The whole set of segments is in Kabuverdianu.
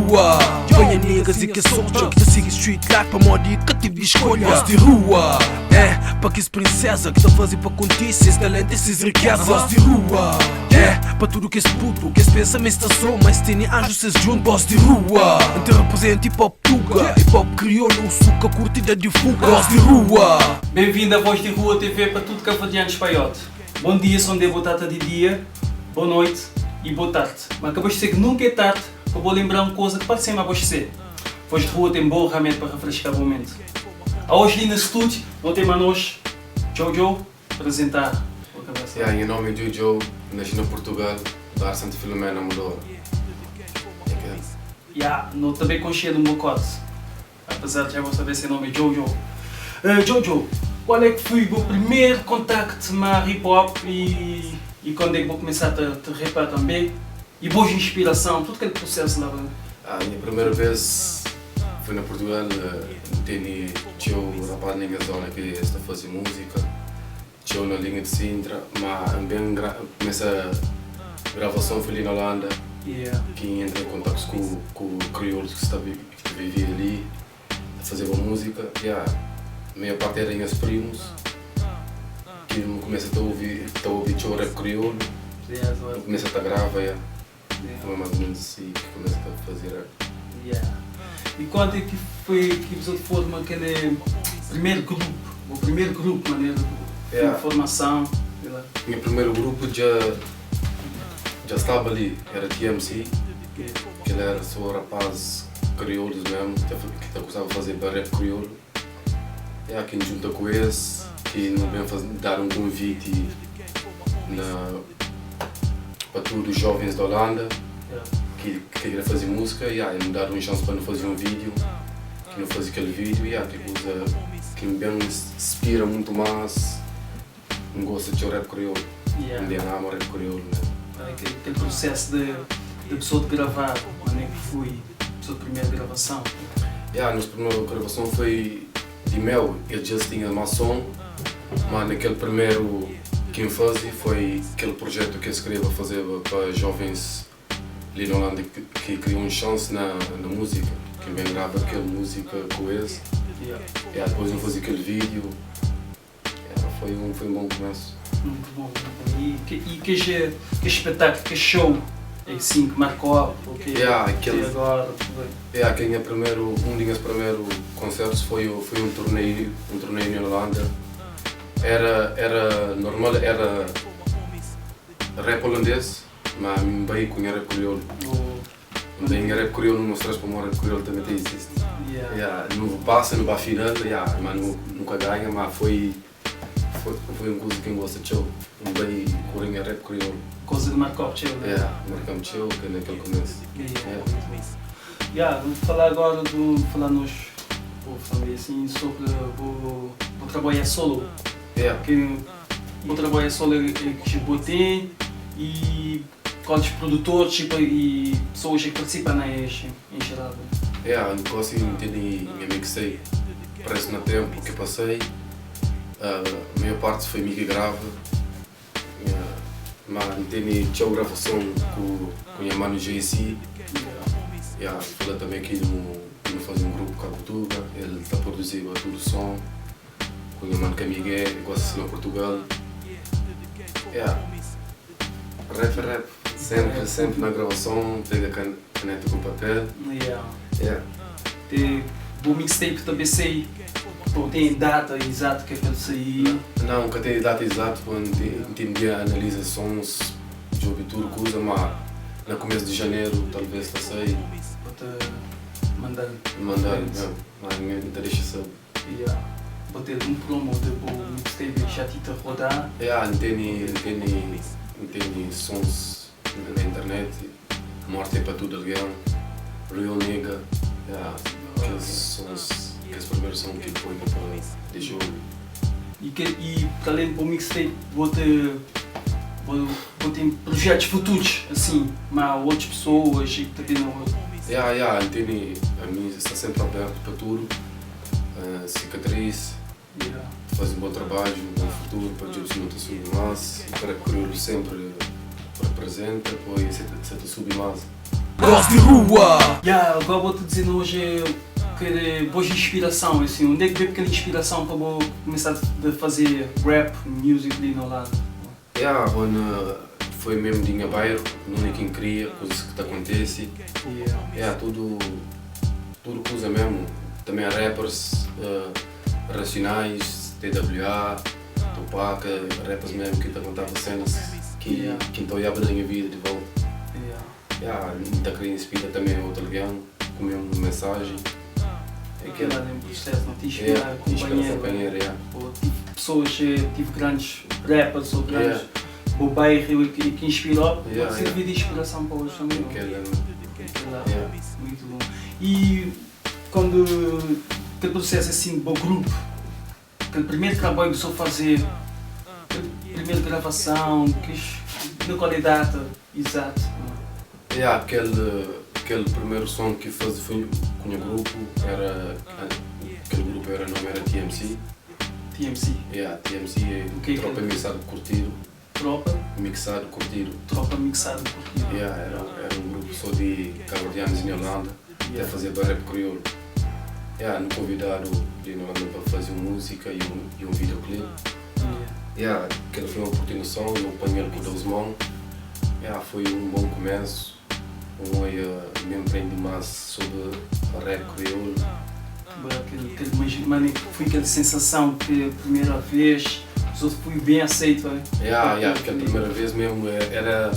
rua. Pa nha niggas i kes soldier ki ta sigi street life pamodi ka tive escolha. Voz di rua, eh, pa kes princesa ki ta faze pa kontise ses talento e ses rikeza. Voz di rua, eh, pa tudu kes putu ki es pensa ma es sta so ma es tene anju ses djuntu. Voz di rua, N ta representa hip hop tuga, hip hop kriolu, su ka kurti da di fuga. Voz di rua. Bem-vindo a Voz di Rua TV pa tudo cabo-verdiano spaiote. Bom dia, som de boa tarde de dia, boa noite e boa tarde. Mas ka você que nunca é tarde pa bo lembrar um coisa que pode ser mas você. Voz de Rua tem bom remédio para refrescar o momento. A hoje ali no estúdio, não tem mais nós, Jojo, apresentar o cabeça. Yeah, meu nome é Jojo, nasci na Portugal, bar Santa Filomena, Amadora. É que é. Yeah, não também conhecido um bocote. Apesar de já vou saber seu nome é Jojo. Jojo, qual é que foi o primeiro contacto com hip hop e quando é que vou começar a te rapar também? E boa inspiração, tudo aquele processo lá. Né? A minha primeira vez foi na Portugal, tem tinha um rapaz na minha zona que está a fazer música, tinha na linha de Sintra, mas bem começa a gravação foi ali na Holanda, que entra em contato com crioulos que está que vivia ali, a fazer boa música. Yeah. A maior parte eram meus primos, que me começa a ouvir o rap crioulo, começa a gravar, yeah. Foi mais ou menos assim que começa a fazer rap. Yeah. E quando é que foi que você forma aquele primeiro grupo, o primeiro grupo, maneira de formação? Sei lá. Meu primeiro grupo já estava ali, era TMC, que ele era só rapaz crioulos mesmo, que gostava de fazer rap crioulo. É, quem junta com esse, que não vem fazer, dar um convite para todos os jovens da Holanda que queriam fazer música, e yeah, me dar uma chance para não fazer um vídeo, que não fazia aquele vídeo, e yeah, que coisa que me bem inspira muito mais, não gosta de rap crioulo, me ama rap crioulo, né? Aquele processo de pessoa de gravar, quando é que foi a sua primeira gravação? Yeah, a nossa primeira gravação foi de meu, eu já tinha mais som, mas naquele primeiro que eu fazia foi aquele projeto que eu escrevo fazer para jovens ali na Holanda que criam uma chance na música, que bem grava aquela música com eles. Yeah, depois eu fazia aquele vídeo, yeah, foi um bom começo. Muito bom, muito bom. E que espetáculo, que show é assim que marcou, porque Yeah, aquele, agora, tudo bem. Yeah, aquele minha primeiro, um dos meus primeiros concertos foi um torneio na Holanda. Era normal, era rap holandês, mas bem com rap crioulo. Bem rap crioulo, não mostras como rap crioulo também tem existe. Yeah, não passa, não vai final, yeah, mas não, nunca ganha, mas foi uma coisa que eu gosto de show. Um bem com rap crioulo. Coisa de marcou show, né? Yeah, marcamos show, que é naquele começo. Yeah, vamos falar agora do falar nos vou falar assim sobre o trabalho solo. Que o trabalho solo é que botei e quais produtores tipo, e pessoas que participam neste em geral. Yeah, eu gosto de entender minha mixtape. Parece no tempo que passei, a maior parte foi mim que grava. Yeah. Mas tem tinha gravação com a mano JC. Yeah, fala também que ele faz um grupo com a Cultura, ele está produzindo tudo o som. Com o mano Camigué, gosta de na Portugal. Yeah. Rap é rap. Sempre, sempre na gravação, pega caneta com papel. Yeah. Tem o mixtape também sei, pô, tem data exata que é para sair. Não, nunca tem data exata, quando tem dia analisa sons, jogo tudo, coisa, mas no começo de janeiro talvez está sair. Vou te mandar. Mandar, não, mas ninguém te deixa saber. Yeah. Vou ter um promo de o mixtape já te rodar. Yeah, não tem sons na internet. Morte é para tudo alguém. Real Nigga. Yeah, aqueles sons, aqueles primeiros sons que põe para deixar ouvir. E para além do mixtape vou ter projetos futuros, assim, mas outras pessoas e que também não. Yeah, tem, a mim está sempre aberto para tudo. Cicatriz, faz um bom trabalho, um bom futuro para o não te subir mais, para crioulo sempre representa, depois se te subir mais. Voz di rua. Ya, agora vou te dizer hoje que boas inspiração, assim, onde é que veio aquela inspiração para vou começar a fazer rap music ali no lado? Yeah, bom, foi mesmo de minha bairro, não é quem cria, coisas que te acontece. Yeah, tudo coisa mesmo. Também rappers, Racionais, TWA, Tupac, rappers mesmo que te contavam cenas que, que então olhava na minha vida de volta. Yeah, não queria inspira também outro alguém, com a mesma mensagem. É que Aquela em processo, não te inspira yeah, inspira companheiro. Companheiro, yeah. Ou tive pessoas, tive grandes rappers ou grandes do bairro que inspirou, pode servir de inspiração para hoje também. Não? Aquela, Aquela, Muito bom. E quando aquele processo assim, do grupo, aquele primeiro trabalho que começou a fazer, aquela primeira gravação, que, na qual é a data, exato. Yeah, aquele primeiro som que faz foi com o grupo, era, aquele grupo era, o nome era TMC. TMC. Yeah, TMC é O que é Tropa Mixado Curtido. Tropa? Mixado Curtido. Tropa Mixado Curtido. Yeah, era um grupo só de cabo-verdianos em Holanda, até fazer rap crioulo. Yeah, no convidado de Holanda para fazer música e um videoclipe. Yeah, aquela foi uma oportunidade, eu apanhei com 12 mãos. Yeah, foi um bom começo. Me aprendi mais sobre rap crioulo. Aquele, mano, foi aquela sensação que a primeira vez, os outros fui bem aceito, é? Yeah, porque a primeira vez mesmo era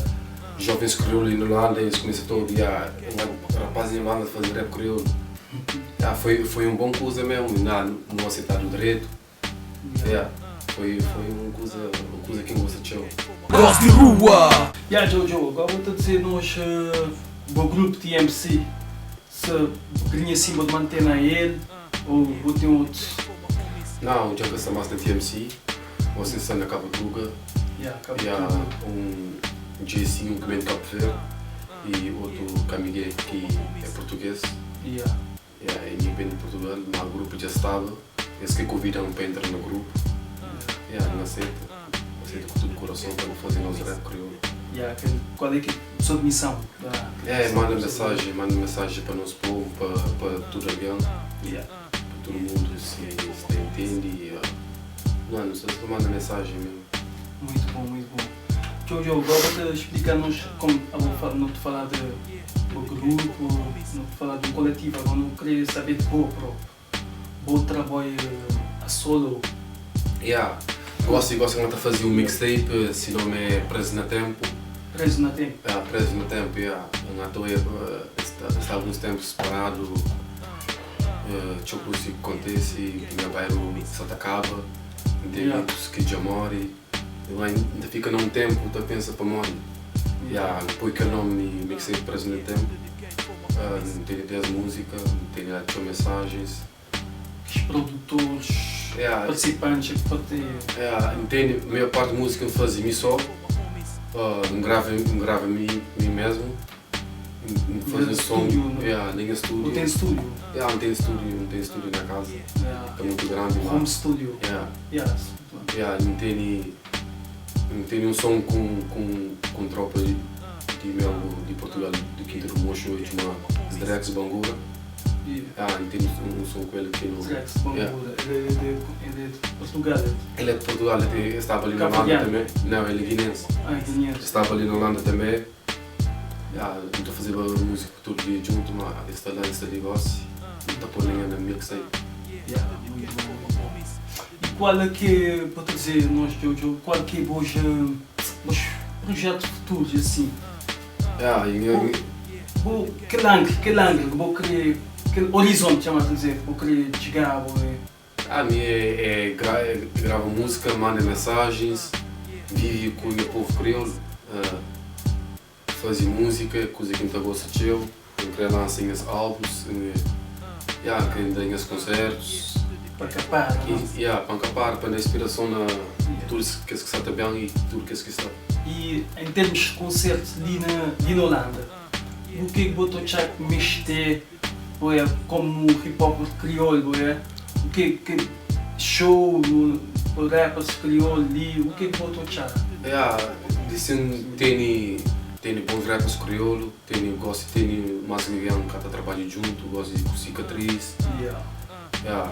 jovens crioulos na Holanda e eles começam todo, yeah, um rapaz em Holanda fazer rap crioulo. Yeah, foi um bom coisa mesmo, não aceitado o direito. Yeah, foi uma coisa que eu gosto de show. Voz de rua. Yeah, Jojo, agora vou-te dizer nós, o grupo TMC, se queria assim vou manter na ele ou vou ter outro. Não, já que mais na TMC, você está na Cabo Tuga, Yeah, Cabo yeah, Tuga. Um JC, um que vem de Cabo Verde e outro Camigué que é português. Yeah, e vem de Portugal, mas o grupo já estava. Eles que convidam para entrar no grupo. Yeah, não aceita. Aceita com todo o coração para fazer nosso rap crioulo. Yeah, qual é que é a sua missão? É, manda mensagem para o nosso povo, para todo alguém, para todo mundo se entende. E, não sei se manda mensagem mesmo. Muito bom, muito bom. Jojo, agora vou-te explicar-nos como eu vou falar, não te falar de, do grupo, não te falar de um coletivo, agora não queria saber de boa próprio. Bom trabalho a solo. Yeah. Gosto de fazer um mixtape, se nome é Preso na Tempo. Preso na Tempo. Yeah, Preso no Tempo, yeah. Na toa está alguns tempos separado. Tipo, se acontece, que meu bairro só acaba, tem amigos que já morrem. E lá ainda fica num tempo, tu pensa para morrer. Yeah, depois que o nome mixtape Preso no Tempo, não tem 10 músicas, não tem 8 mensagens. Os produtores, participantes que pode ter. Yeah, entende? A maior parte da música eu fazia mim só. Não gravo a mim mesmo. Não fazer som. Estúdio, não? Yeah, nem estúdio. Não tem estúdio? Yeah, não tem estúdio, não tem estúdio na casa. É muito grande. Home studio. Yeah. Yeah, não tem um som com tropa de meu de Portugal, de Quinta do Mocho, e de uma Drex Bangura. Ah, não tem um som com ele aqui no. Drex Bangura. Ele é de Portugal. Ele é de Portugal, ele estava ali na Holanda também. Não, ele é guinense. Ah, guinense. Estava ali na Holanda também. Yeah, estou a fazer música todo dia junto, mas está lá, está ali, gosto. Está por linha na mixtape. Yeah, muito bom, muito bom. E qual é que, pode dizer, nós, Jojo, qual é que é os projetos futuros, assim? Yeah, e eu, Bom, que ângulo, vou querer, que horizonte, chama-se dizer, vou querer chegar, vou... A minha é grava música, manda mensagens, vive com o meu povo crioulo, faz música, coisa que não gosta de eu, eu quero lançar os álbuns, yeah, quero dar os concertos. Para capar, E, yeah, para capar, para dar inspiração na tudo que se está bem e tudo que se está. E em termos de concertos ali na Holanda, o que é que botou já que mexer, como hip hop crioulo, é? O que é que show, rappers crioulo ali, o que é que botou já? Yeah, dizem tem Tene bons rappers kriolu, tene gosi tene mas algen ka ta trabadja djuntu, gosi ku Cicatriz. Yeah.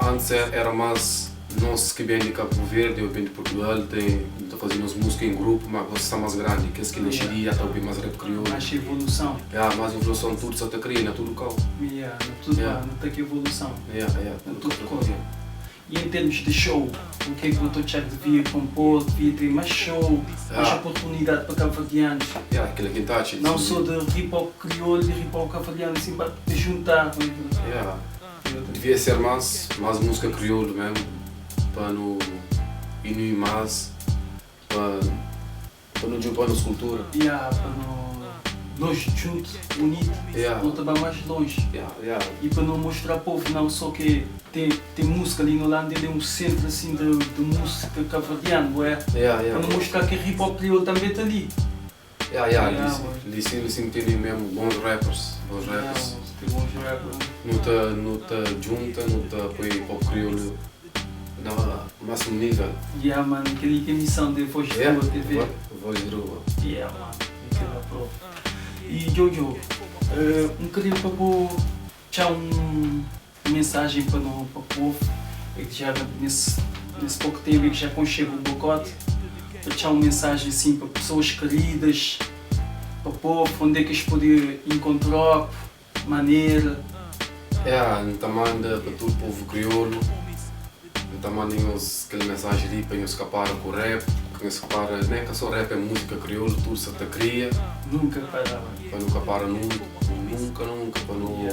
Antes era mas nos ki ben di Cabo Verde ou ben di Portugal, tem ta faze nos música em grupo, mas gosi sta mas grandi, kes ki nasce li já ta obi mas rap kriolu. Mais evolução. Yeah, mais evolução, tudo sa ta kria na tudo kau. Yeah, na tudo, na ta ki evolução. Yeah, Na tudo coisa. E em termos de show, o que é que o Dr. Tiago devia compor? Devia ter mais show, mais oportunidade para cabo-verdianos? Yeah, aquilo que tá, Não só de hip hop crioulo e hip hop cabo-verdiano, assim, para juntar. Yeah. Devia ser mais música crioulo mesmo, para não ir mais, para não juntar a nossa cultura. Yeah, para não nós juntos, unidos, não estar mais longe. E para não mostrar ao povo não só que tem música ali no Holanda, ele é um centro assim de música cabo-verdiano, é? Para não mostrar que hip hop crioulo também está ali. Yeah, ali sim, tem mesmo bons rappers, bons rappers. Tem bons rappers. Não tá junta, não tá põe hip hop crioulo no máximo nível. Yeah, mano, aquele que é missão de Voz de Rua TV. Voz de Rua. Yeah, mano, aquela prova. E Jojo, não queria para pôr já uma mensagem para o povo, é que já nesse pouco tempo é que já conchego o bocote, para deixar uma mensagem assim para pessoas queridas, para o povo, onde é que eles podem encontrar, maneira. Então manda para todo o povo crioulo, então manda aquela mensagem ali para não escapar com o rap, que não escapar, nem que só rap é música crioulo, tudo se te cria. Nunca para. Para nunca para nunca, nunca, nunca, para não.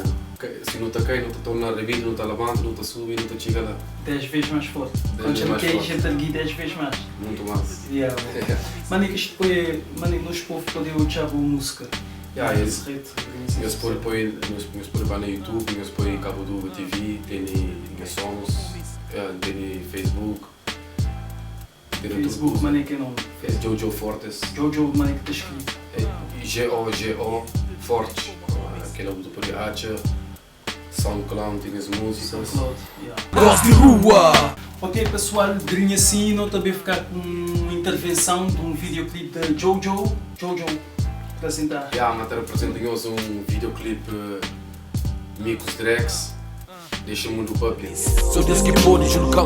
Se não te cai, não te torna na revida, não te levanta, não te sube, não te chega lá. 10 vezes mais forte. Quando já cai, já te ergui 10 vezes mais. Muito mais. Yeah. Mano, que isto foi, mano, nos povo poder usar a música. Yeah, eles põem no YouTube, eles põem Cabo do TV, tem sons, tem Facebook. Facebook, mano, que é nome? É Jojo Fortes. Jojo, mano, que está escrito? É G-O-G-O Fortes. Aquele é o do Acha, SoundCloud, tem as músicas. SoundCloud, yeah. Voz de rua! Ok, pessoal, grinha assim, não também ficar com uma intervenção de um videoclipe de Jojo. Jojo, apresentar. Yeah, mas apresentou um videoclipe Micos Drex. Deixa o mundo papi. Sou desse que pode julgar.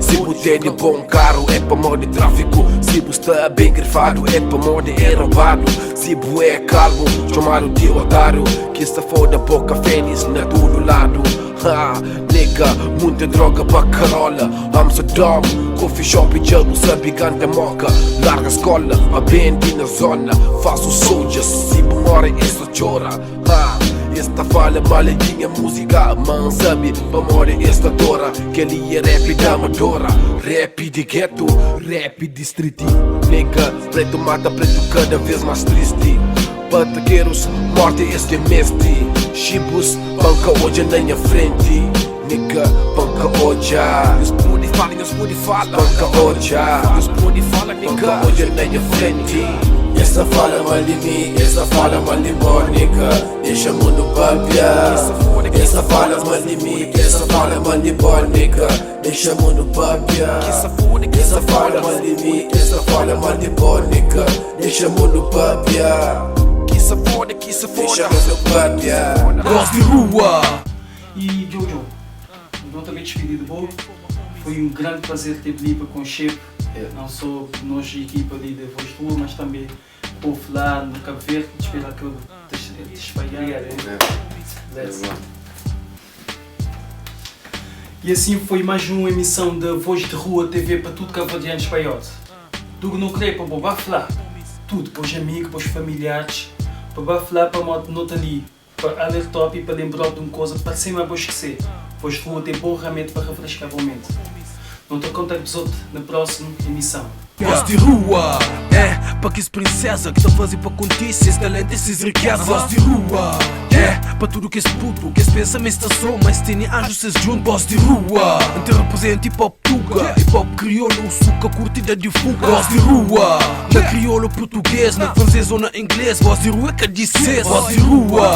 Se puder de bom carro é pa modo de tráfico. Se bu está bem grifado é pa modo é roubado. Se bu é calmo, chamado de otário. Que está foda boca feliz na todo lado. Ha, nigga, muita droga pa carola. Amsterdam, coffee shop e jago sabe ganda moca. Larga escola, a band na zona. Faço soldiers, se bu mora essa chora. Ha, esta fala mal é minha música. Man sabe, pa morrer esta dora. Que ali é rap da amadora. Rap de gueto, rap de street. Nigga, preto mata preto cada vez mais triste. Pataqueiros, morte este mestre. Chibos, banca hoje na minha frente. Nigga, banca hoje. Os pode fala, os pode fala. Banca hoje. Os pode fala, nigga. Banca hoje na minha frente. Essa fala mal de mim, essa fala mal de bom, nigga. Deixa o mundo papiar. Essa fala mal de mim, essa fala mal de bom, nigga. Deixa o mundo papiar. Essa fala mal de mim, essa fala mal de bom, nigga. Deixa o mundo papiar. Que se foda, que se foda. Deixa o mundo papiar. Voz de rua. E Jojo, não também despedir de boa. Foi um grande prazer ter ali com o Chepe. Não só nós, a equipa ali da Voz de Rua, mas também o povo lá no Cabo Verde. Esperar que eu te espalhar. E assim foi mais uma emissão da Voz de Rua TV para tudo cabo-verdiano espanhol. Tudo não creio para bafalar, tudo para os amigos, para os familiares, para bafalar para a moto nota ali, para alertar e para lembrar de uma coisa para sempre mais esquecer. Voz de Rua tem bom remédio para refrescar a mente. Não te conto episódio na próxima emissão. Voz de rua, é pa que princesa que tá fazendo pa acontecer, esse talento, essas riquezas. Voz de rua, é pa tudo que esse puto, que esse pensamento está só, mas tem anjos se junto. Voz de rua, te representa hip hop tuga, hip hop crioulo, suca curtida de fuga. Voz de rua, na crioulo português, na francês ou na inglês. Voz de rua que disse, voz de rua.